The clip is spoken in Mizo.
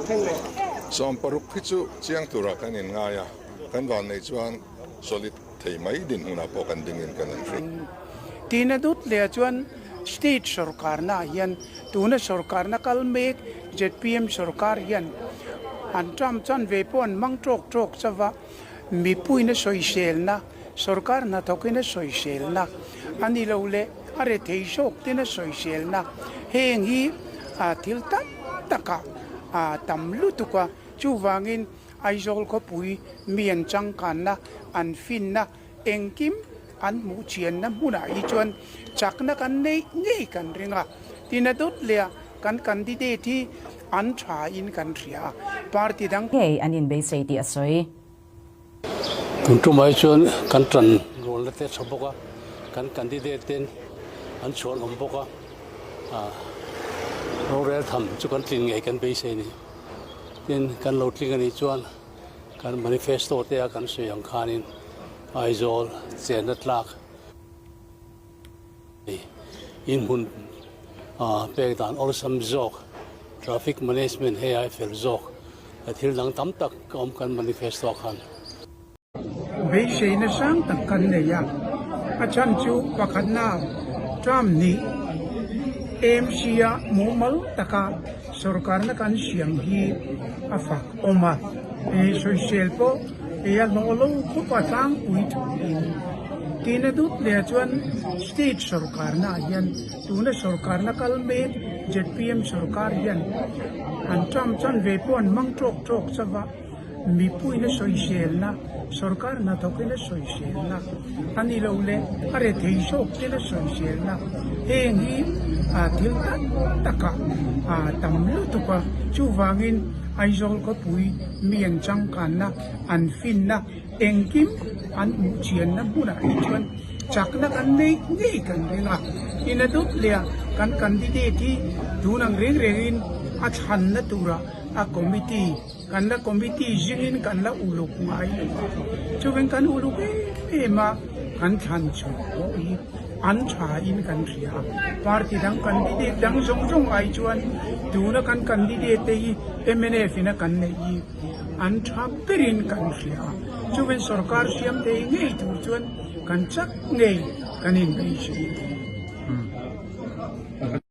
16 hi chu chiang turah kan inngai a, kan vanneih chuan solid thei mai dinhmunah pawh kan dingin kan han hria. Tina dut leh chuan state sorkarna ah hian tuna sorkarna kal mek zpm sorkar hian an term chanve pawh an hmang tawk tawk chauh a, mipuiin a sawiselna, sorkar hnathawkin a sawiselna a ni lo leh a rethei zawk ten a sawiselna heng hi thil tam takah a tam lutuk a, chuvangin Aizawl khawpui mi an changkanna, an finna, engkim an hmuh chianna hmunah hi chuan chakna kan neih ngei kan ring a, tina dawt leh a kan candidate hi an tha in kan hria a, party dang. Ngei an inbeisei tih a sawi. Tun tumah hi chuan kan tan rualna te a tha bawk a, kan candidate ten an chhuan awm bawk a, rorel tham chu kan tlin ngei kan beisei a ni. Tin, kan lo tling a nih chuan kan manifesto te a kan sawi ang khanin Aizawl chenna tlak inhmun pek dan awlsam zawk, traffic management hei ai fel zawk leh thil dang tam tak a awm kan manifesto ah khan. Beiseina sang tak kan nei a, a chhan chu pakhatna term hnih AMC-a mumal taka sorkarna kan siam hi a fak awm a, sawisel pawh ei a hlawh lo khawp a tlangpui thuin. Tina dut leh chuan state sorkarna ah hian tuna sorkarna kal mek zpm sorkar hian an term chanve pawh an hmang tawk tawk chauh a. Mipuiin a sawiselna, sorkar hnathawkin a sawiselna a ni lo leh a rethei zawk ten a sawiselna heng hi thil tak takah a tam lutuk a, chuvangin Aizawl khawpui mi an changkanna, an finna engkim an hmuh chianna hmunah hi chuan chakna kan neih ngei kan ring a, ina dawt leh a kan candidate hi tun ang reng rengin a thlanna turah a committee Kan la committee zingin kan la uluk ngai lo a, chuvin kan uluk em em a, kan thlan chhuah pawh hi an tha in kan hria a, party dang candidate dang zawng zawng ai chuan tuna kan candidate te hi mnf in a kan neih hi an tha berin kan hria a, chuvin sorkar siam thei ngei tur chuan kan chak ngei kan inbeisei a ni.